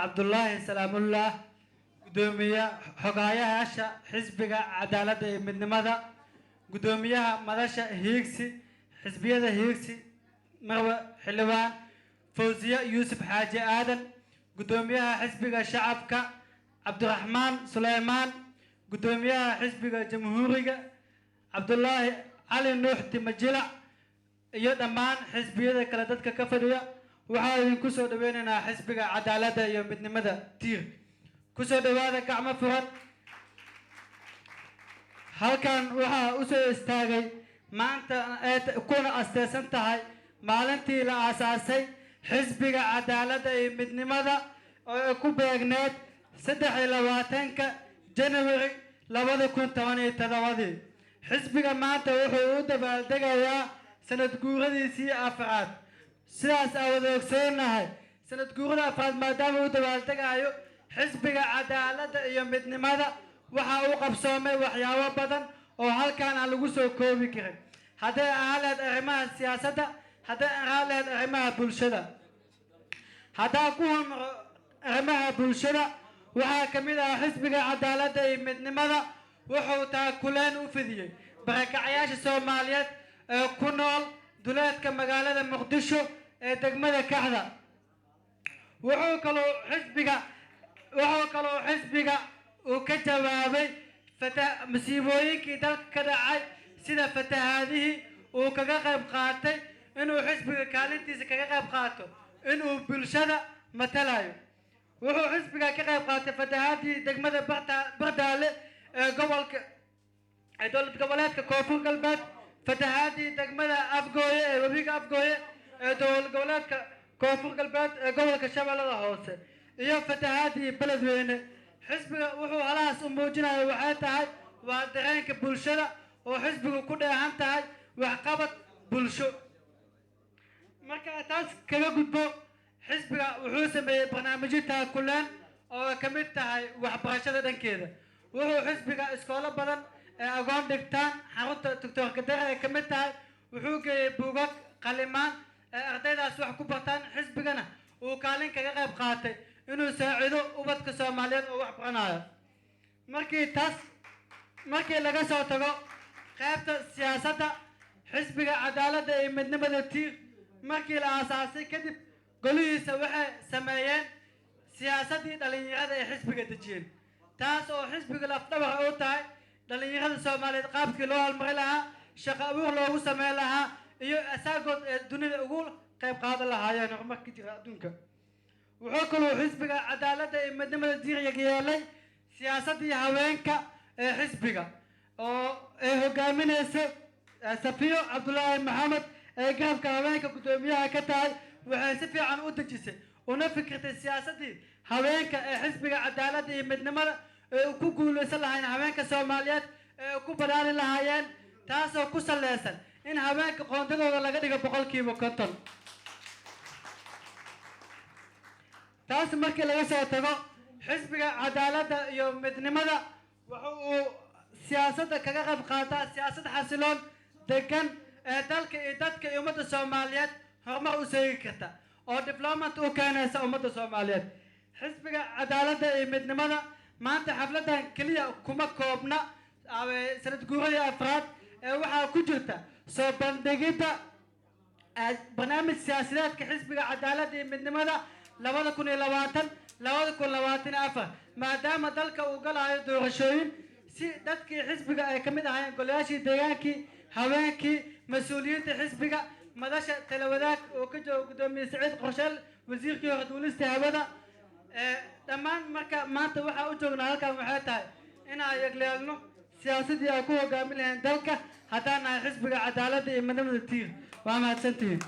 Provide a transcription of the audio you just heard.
Cabdulaahi Salaamullah, guddoomiye xogaayaasha Xisbiga Cadaaladda iyo Midnimada, guddoomiyaha Madasha Hiigsi, xisbiyada Hiigsi, marwe Xildhibaan Fawsiye Yuusuf Xaaji Aadan, guddoomiyaha Xisbiga Shacabka Cabdiraxmaan Suleymaan, guddoomiyaha Xisbiga Jamhuuriga Cabdulaahi Cali Nuux Timajilac, iyo dhammaan xisbiyada kale dadka ka fadhiya, waxaa idinku soo dhaweynaynaa Xisbiga Cadaaladda iyo Midnimada Tiir. Kusoo dhawaada gacmo furan. Halkan waxaa usoo istaagay maanta ee kuna asteysan tahay maalintii la aasaasay Xisbiga Cadaaladda iyo Midnimada, oo ay ku beegneed 23-ka January 2017-dii. Xisbiga maanta wuxuu u dabaaldegayaa sanad guuradiisii afraad. Sidaas aan wada ogsoonahay, sanad guurada afraad maadaama uu dabaaldegayo Xisbiga Cadaaladda iyo Midnimada, waxa uu qabsoomay waxyaabo badan oo halkan aan lagu soo koobi karin, hadday ahaan lahayd arrimaha siyaasadda, hadday ahaan lahayd arrimaha bulshada. Haddaa ku hormaro arrimaha bulshada, waxaa ka mid ah Xisbiga Cadaaladda iyo Midnimada wuxuu taakuleen u fidiyey barakacyaasha Soomaaliyeed ee ku nool duleedka magaalada Muqdisho ee degmada Kaxda. Wuxuu kaloo xisbiga uu ka jawaabay masiibooyinkii dalka ka dhacay, sida fatahaadihii, uu kaga qayb qaatay inuu xisbiga kaalintiisa kaga qayb qaato inuu bulshada matalayo. Wuxuu xisbiga ka qayb qaatay fatahaadii degmada Bardaale ee gobolka ee dowlad goboleedka Koonfur Galbeed, fatahaadii degmada Afgooye ee webiga Afgooye ee dowlad goboleedka Koonfur Galbeed ee gobolka Shabeellada Hoose, iyo fatahaadii Beledweyne. Xisbiga wuxuu halahaas u muujinaya waxay tahay waa dareenka bulshada oo xisbigu ku dheehan tahay waxqabad bulsho. Marka taas kaga gudbo, xisbiga wuxuu sameeyey barnaamijyo taakuleen oo ay ka mid tahay waxbarashada dhankeeda. Wuxuu xisbiga iskoolo badan ee agoon dhigtaan, xarunta Doctor Kadare ay ka mid tahay, wuxuu geeyey buugag, qalimaan ee ardaydaas wax ku bartaan. Xisbigana uu kaalin kaga qayb qaatay inuu saacido ubadka Soomaaliyeed oo wax baranayo. Markii laga soo tago qaybta siyaasadda, Xisbiga Cadaaladda iyo Midnimada Tiir markii la aasaasay kadib, golihiisa waxay sameeyeen siyaasaddii dhalinyarada ay xisbiga dejiyeen, taas oo xisbiga lafdhabar u tahay dhalinyarada Soomaaliyeed qaabkii loo horumari lahaa, shaqo abuur loogu sameyn lahaa, iyo asaagood ee dunida ugu qayb qaadan lahaayeen horumarka jira adduunka. Wuxuu kaloo Xisbiga Cadaaladda iyo Midnimada Tiir yeelay siyaasaddii haweenka ee xisbiga oo ay hogaaminaysa Safiyo Cabdulaahi Maxamed, ee garabka haweenka guddoomiyaha ka tahay. Waxay si fiican u dejisay una fikirtay siyaasaddii haweenka ee Xisbiga Cadaaladda iyo Midnimada ee ku guuleysan lahaayeen haweenka Soomaaliyeed, ee ku badhaali lahaayeen, taasoo ku saleysan in haweenka qoondadooda laga dhigo 50%. Taas markii laga soo tago, Xisbiga Cadaaladda iyo Midnimada waxa uu siyaasadda kaga qayb qaataa siyaasad xasiloon, degan, ee dalka iyo dadka iyo ummadda Soomaaliyeed horumar u seegi karta oo development u keenaysa ummadda Soomaaliyeed. Xisbiga Cadaaladda iyo Midnimada maanta xafladdan keliya kuma koobna sanad guuradii afraad, ee waxaa ku jirta soo bandhigidda barnaamij siyaasadeedka Xisbiga Cadaaladda iyo Midnimada 2020, 2024, maadaama dalka uu galayo doorashooyin, si dadkii xisbiga ay ka mid ahaayeen golayaashii deegaankii, haweenkii, mas-uuliyiinta xisbiga, madasha talawadaag oo ka jooga guddoomiye Saciid Qorsheel, wasiirkii hore duulista hawada, dhammaan. Marka maanta waxaa u joognaa halkan waxay tahay inaan yegleelno siyaasadii ay ku hogaamin lahayn dalka haddaan nahay Xisbiga Cadaaladda iyo Midnimada Tiir. Waa mahadsantihiin.